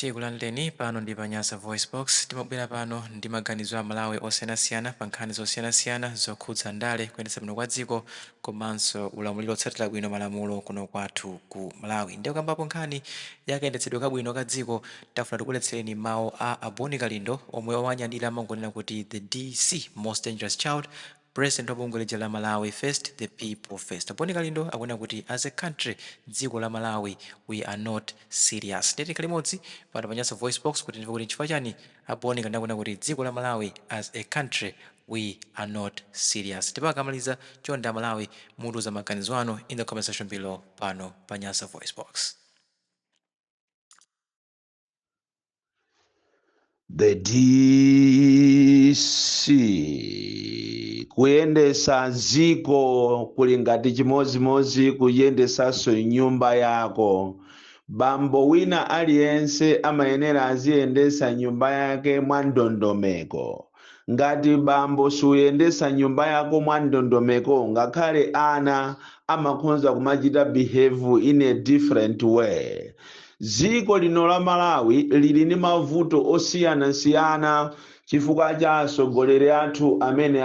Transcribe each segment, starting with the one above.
Tikulandireni pano ndi pa Nyasa VoiceBox. Timabwera pano ndi maganizo a Malawi osiyanasiyana pa nkhani zosiyanasiyana zokhudza ndale, kuyendetsa bwino kwa dziko komanso ulamuliro otsatira bwino malamulo kuno kwathu ku Malawi. Ndiye kukambapo nkhani ya kayendetsedwe kabwino ka dziko, tafuna tikubweretsereni mawu a a Bon Kalindo omwe owanyadira amangonena kuti The DC, Most Dangerous Child, President wa bungwe lija la Malawi First, The People First. A Bon Kalindo akunena kuti as a country, dziko la Malawi, we are not serious. Ndiye tikhale limodzi pano pa Nyasa VoiceBox kuti timve kuti nchifukwa chani a Bon Kalindo akunena kuti dziko la Malawi as a country we are not serious. Ndipo akamaliza, chonde a Malawi mutiuza maganizo anu in the comment section below pano pa Nyasa VoiceBox. The DC kuyendesa ziko kuli ngati chimozimozi kuyendesanso nyumba yako. Bambo wina aliyense amayenera aziyendesa nyumba yake mwa ndondomeko. Ngati bambo suyendesa nyumba yako mwa ndondomeko, ngakhale ana amakhonza kumachita behave in a different way. Dziko lino la Malawi lili ndi mavuto osiyanasiyana chifukwa cha atsogoleri athu amene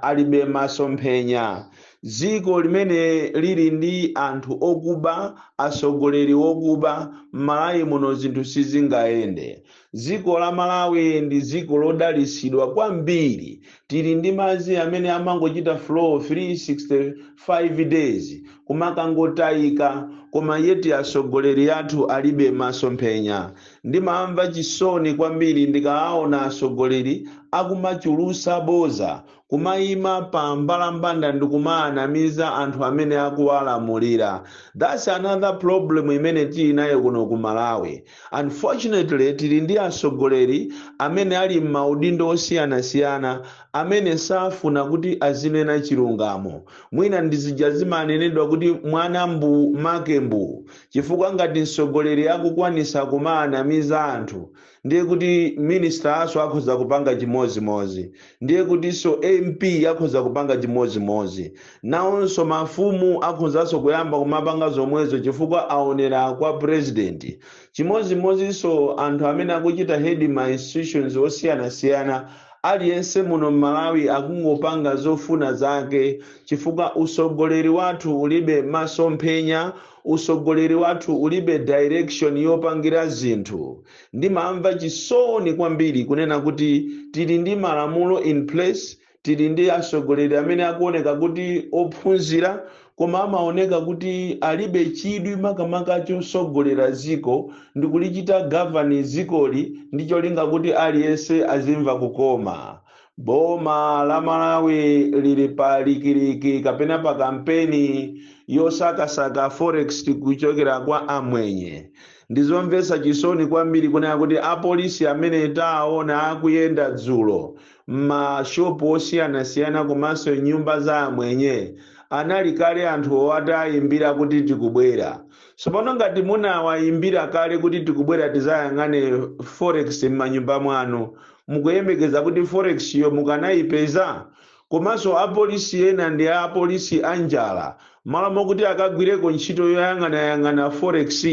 alibe masomphenya. Dziko limene lili ndi anthu okuba, atsogoleri okuba, m'Malawi muno zinthu sizingayende. Dziko la Malawi ndi dziko lodalitsidwa kwambiri. Tili ndi madzi amene amangochita flow 365 days kumakangotayika, koma yet atsogoleri athu alibe masomphenya. Ndimamva chisoni kwambiri ndikawaona atsogoleri akumachulusa boza, kumayima pa mbalambanda ndikumaanamiza anthu amene akuwalamulira. That's another problem imene tili nayo kuno ku Malawi. Unfortunately, tili ndi atsogoleri amene ali m'maudindo osiyanasiyana amene safuna kuti azinena chilungamo. Mwina ndi zija zimanenedwa kuti mwana mbu make mbu, chifukwa ngati mtsogoleri akukwanisa kumaanamiza anthu, ndiye kuti minister-nso akhoza kupanga chimodzimodzi, ndiye kutinso MP akhoza kupanga chimodzimodzi, nawonso mafumu akhozanso kuyamba kumapanga zomwezo chifukwa aonera kwa president. Chimodzimodzinso anthu amene akuchita head ma institutions osiyanasiyana. Aliyense muno m'Malawi akungopanga zofuna zake chifukwa usogoleri wathu ulibe masomphenya, usogoleri wathu ulibe direction yopangira zinthu. Ndimamva chisoni kwambiri kunena kuti tili ndi malamulo in place, tili ndi atsogoleri amene akuoneka kuti ophunzira, koma amaoneka kuti alibe chidwi makamaka chosogolera dziko ndikulichita govern dzikoli ndi cholinga kuti aliyense azimva kukoma. Boma la Malawi lili pa likiliki kapena pa kampeni yosakasaka forex kuchokera kwa amwenye. Ndizomvetsa chisoni kwambiri kunena kuti apolisi amene taona akuyenda dzulo m'mashopu osiyanasiyana komanso nyumba za amwenye anali kale anthu atayimbira kuti tikubwera. Tsopano ngati munawayimbira kale kuti tikubwera tizayang'ane forex m'manyumba mwanu, mukuyembekeza kuti forex yo mukanayipeza? Komanso apolisi ena ndi apolisi anjala, malo mokuti akagwireko ntchito yoyang'anayang'ana forex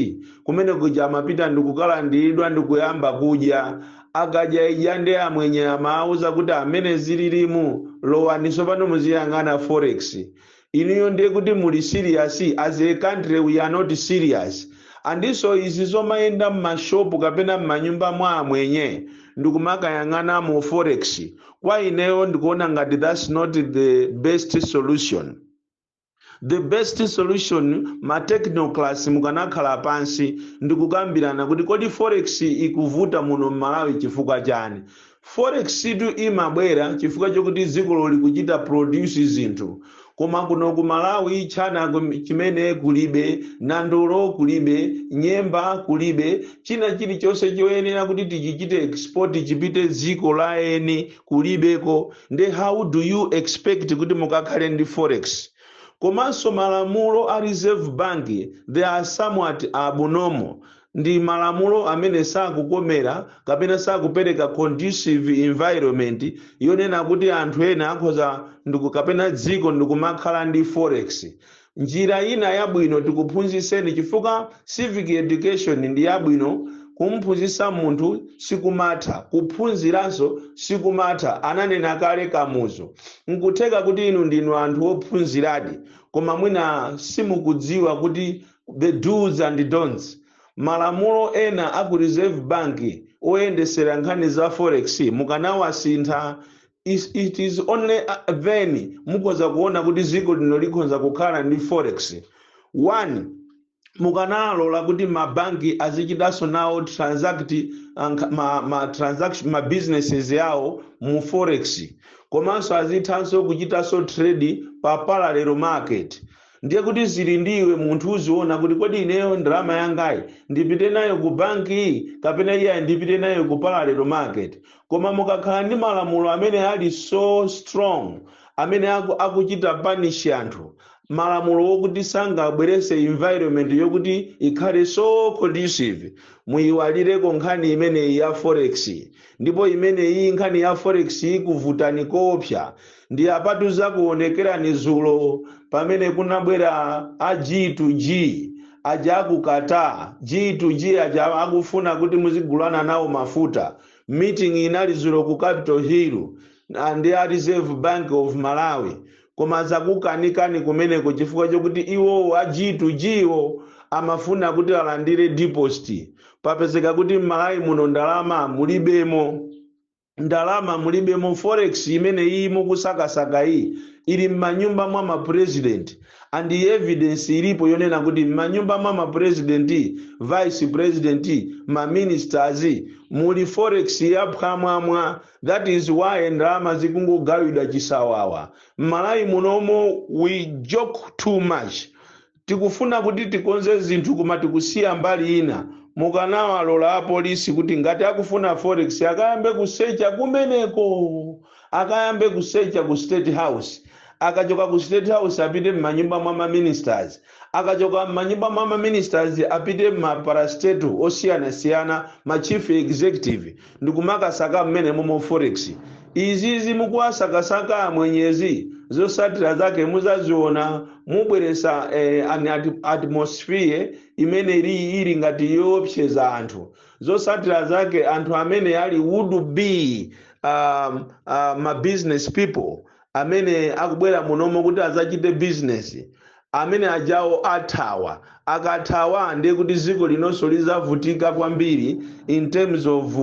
kumene kuja, amapita ndikukalandiridwa ndikuyamba kudya. Akadya ija ndi amwenye amawuza kuti amene zililimu, lowani tsopano muziyang'ana forex. Inuyo ndiye kuti muli serious? As a country we are not serious. Andinso izi zomayenda m'mashopu kapena m'manyumba mwa amwenye ndikumakayang'ana mu forex, kwa ineyo ndikuona ngati that's not the best solution. The best solution, ma technocrats mukanakhala pansi ndikukambirana kuti kodi forex ikuvuta muno m'Malawi chifukwa chani? Forex tu imabwera chifukwa chokuti dzikolo likuchita produce zinthu, koma kuno ku Malawi chana chimene kulibe, nandolo kulibe, nyemba kulibe, china chilichonse choyenera kuti tichichite export chipite dziko la eni kulibeko. Nde how do you expect kuti mukakhale ndi forex? Komanso malamulo a Reserve Bank, they are somewhat abnormal. Ndi malamulo amene sakukomera kapena sakupereka conducive environment yonena kuti anthu ena akhoza ndiku kapena dziko ndikumakhala ndi forex. Njira ina yabwino tikuphunzitseni, chifukwa civic education ndi yabwino. Kumphunzitsa munthu sikumatha, kuphunziranso sikumatha. Ananena kale Kamuzu. Nkutheka kuti inu ndinu anthu ophunziradi, koma mwina simukudziwa kuti the do's and don'ts, malamulo ena aku Reserve Bank oyendesera nkhani za forex mukanawasintha. It is only then mukhoza kuona kuti dziko lino likhoza kukhala ndi forex. One, mukanalola kuti mabanki azichitanso nawo transact ma transaction, ma businesses yawo mu forex, komanso azithanso kuchitanso trade pa parallel market. Ndiye kuti zili ndiwe munthu, uziona kuti kodi ineyo ndalama yangayi ndipite nayo ku banki kapena iyayi ndipite nayo ku parallel market? Koma mukakhala ndi malamulo amene ali so strong, amene akuchita punish anthu, malamulo wokuti sangabwerese environment yokuti ikhale so conducive, muyiwalireko nkhani imeneyi ya forex. Ndipo imeneyi nkhani ya forex ikuvutani koopsa. Ndi apatu zakuonekerani zulo pamene kunabwera a G2G aja akukata G2G aja akufuna kuti muzigulana nawo mafuta. Meeting inali zulo ku Capitol Hill ndi a Reserve Bank of Malawi, koma zakukanikani kumeneko chifukwa chokuti iwowo a G2G wo amafuna kuti alandire deposit. Papezeka kuti m'Malawi muno ndalama mulibemo, ndalama mulibemo. Forex imene iyi mukusakasaka iyi ili m'manyumba mwa mapresident, and evidence ilipo yonena kuti m'manyumba mwa mapresident, vice president, maministers muli forex yaphwamwamwa. That is why ndalama zikungogawidwa chisawawa m'Malawi munomo. We joke too much. Tikufuna kuti tikonze zinthu, koma tikusiya mbali ina. Mukanawalola apolisi kuti ngati akufuna forex akayambe kusecha kumeneko, akayambe kusecha ku State House. Akachoka ku State House apite m'manyumba mwa maministers, akachoka m'manyumba mwa maministers apite m'maparastatal osiyanasiyana, ma chief executive, ndikumakasaka mmene momo forex. Izizi mukuwasakasaka mwenyezi, zosatira zake muzaziona. Mubweresa an atmosphere imene ili ngati yoopseza anthu. Zosatira zake anthu amene ali would be ma business people amene akubwera munomo kuti azachite business, amene ajawo athawa. Akathawa ndiye kuti dziko linonso lizavutika kwambiri in terms of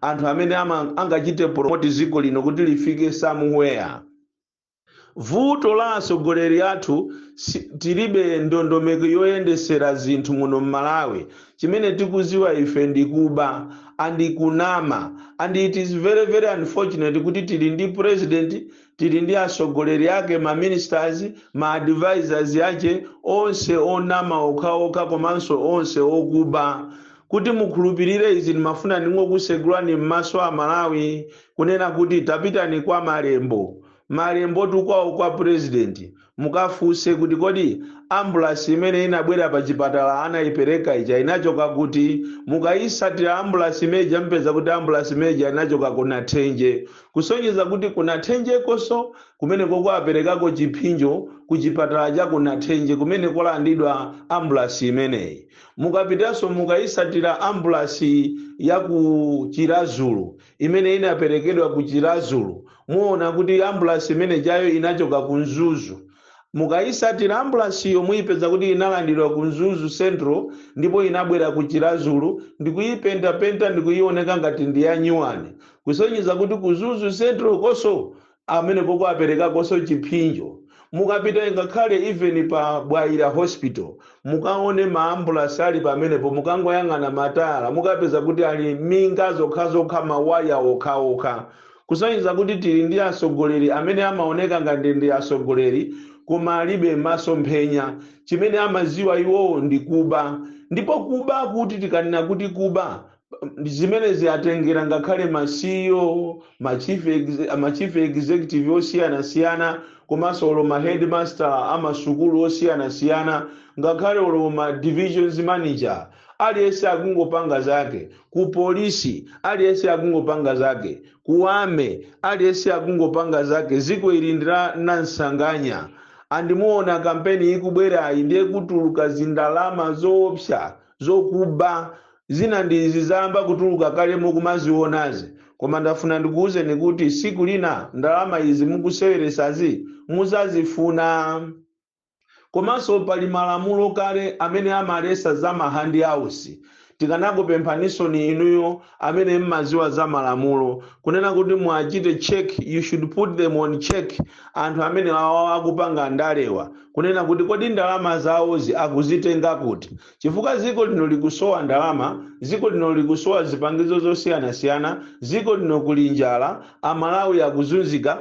anthu amene angachite promote dziko lino kuti lifike somewhere. Vuto la atsogoleri athu, tilibe ndondomeko yoyendesera zinthu muno mMalawi. Chimene tikuziwa ife ndi kuba and kunama. And it is very very unfortunate kuti tili ndi president, tili ndi atsogoleri ake, ma ministers, ma advisors ache, onse onama okhaokha komanso onse okuba. Kuti mukhulupirire izi, ndimafuna ndingokusegulani m'maso a Malawi kunena kuti tapitani kwa Malembo. Malembo tukwawo kwa president, mukafunse kuti kodi ambulance imene inabwera pa chipatala anayipereka ija inachoka kuti? Mukayisatira ambulance imeja, mpeza kuti ambulance imeja inachoka ku Nathenje, kusonyeza kuti ku Nathenjekonso kumene kwaperekako chiphinjo ku chipatala cha ku Nathenje kumene kwalandidwa ambulance imeneyi. Mukapitanso mukayisatira ambulance ya ku Chirazulu imene inaperekedwa ku Chirazulu, muona kuti ambulance imene jayo inachoka ku Mzuzu. Mukayisatira ambulansiyo, muyipeza kuti inalandidwa ku Mzuzu Central ndipo inabwera ku Chirazulu ndikuyipentapenta ndikuyioneka ngati ndi ya nyuwani, kusonyeza kuti ku Mzuzu Central koso amene koko aperekakonso chiphinjo. Mukapita ngakhale even pa Bwaira Hospital, mukaone maambulasi ali pamenepo, mukangoyang'ana matayala, mukapeza kuti ali minga zokhazokha, mawaya okhaokha, kusonyeza kuti tili ndi atsogoleri amene amaoneka ngati ndi atsogoleri koma alibe masomphenya. Chimene amaziwa iwowo ndi kuba. Ndipo kuba, kuti tikanena kuti kuba, zimene ziyatengera ngakhale ma CEO, ma chief executive osiyanasiyana, komanso olo ma headmaster amasukulu osiyanasiyana, ngakhale olo ma divisions manager, aliyense akungopanga zake. Ku polisi aliyense akungopanga zake, ku army aliyense akungopanga zake. Ziko ili ndila nansanganya. Andimuona kampeni ikubwerayi, ndiye kutuluka zindalama zoopsa zokuba. Zina ndi izi zayamba kutuluka kale mukumazionazi, koma ndafuna ndikuwuzeni kuti siku lina ndalama izi mukuseweresazi muzazifuna. Komanso pali malamulo kale amene amalesa za ma handouts. Tikanakupemphanisoni inuyo amene mmaziwa za malamulo kunena kuti mwachite check, you should put them on check, anthu amene awa akupanga ndalewa, kunena kuti kodi ndalama zawozi akuzitenga kuti? Chifukwa dziko lino likusowa ndalama, dziko lino likusowa zipangizo zosiyanasiyana, dziko lino kuli njala, Amalawi akuzunzika.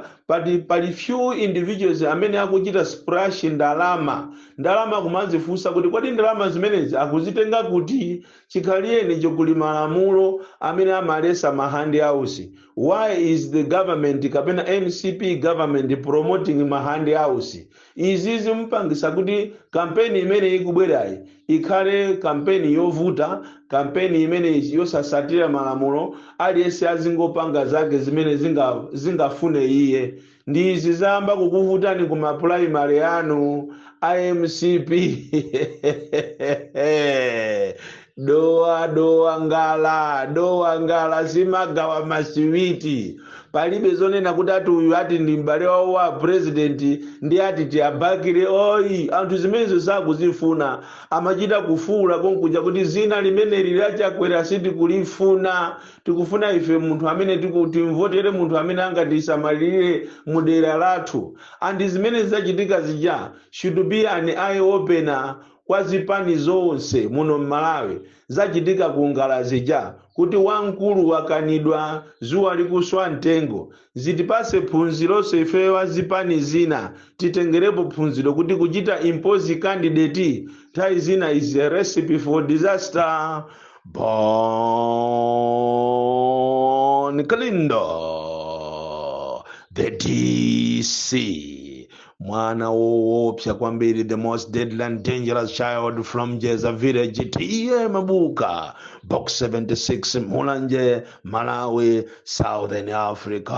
Pali few individuals amene akuchita splash ndalama. Ndalama kumazifunsa kuti kodi ndalama zimenezi akuzitenga kuti? Chikhaliyeni kuli malamulo amene amalesa ma handouts. Why is the government kapena MCP government promoting ma handouts? Izi zimupangisa kuti kampeni imene ikubwerayi ikhale kampeni yovuta, kampeni imene yosasatira malamulo, aliyense azingopanga zake zimene zingafune iye. Ndi izi zayamba kukuvutani ku ma primary anu iMCP. Dowa dowa ngala dowa ngala zimagawa masiwiti. Palibe zonena kuti ati uyu ati ndi m'bale wawo wa president ndi ati tiyabakire oyi. Anthu zimenezo sakuzifuna, amachita kufuula konkuja kuti zina limeneli laChakwera sitikulifuna, tikufuna ife munthu amene timvotere, munthu amene angatisamalire mudera lathu. And zimene zachitika zija should be an eye opener kwa zipani zonse muno mMalawi. Zachitika ku ngala zija kuti wamkulu wakanidwa zuwa likuswa mtengo, zitipase phunzironso ifeyo wa zipani zina, titengerepo phunziro kuti kuchita impose candidate nthawi zina is a recipe for disaster. Bon Kalindo, the DC, mwana woopsa kwambiri, the most deadly and dangerous child from Jeza village, T/A Mabuka, Box 76, Mulanje, Malawi, Southern Africa.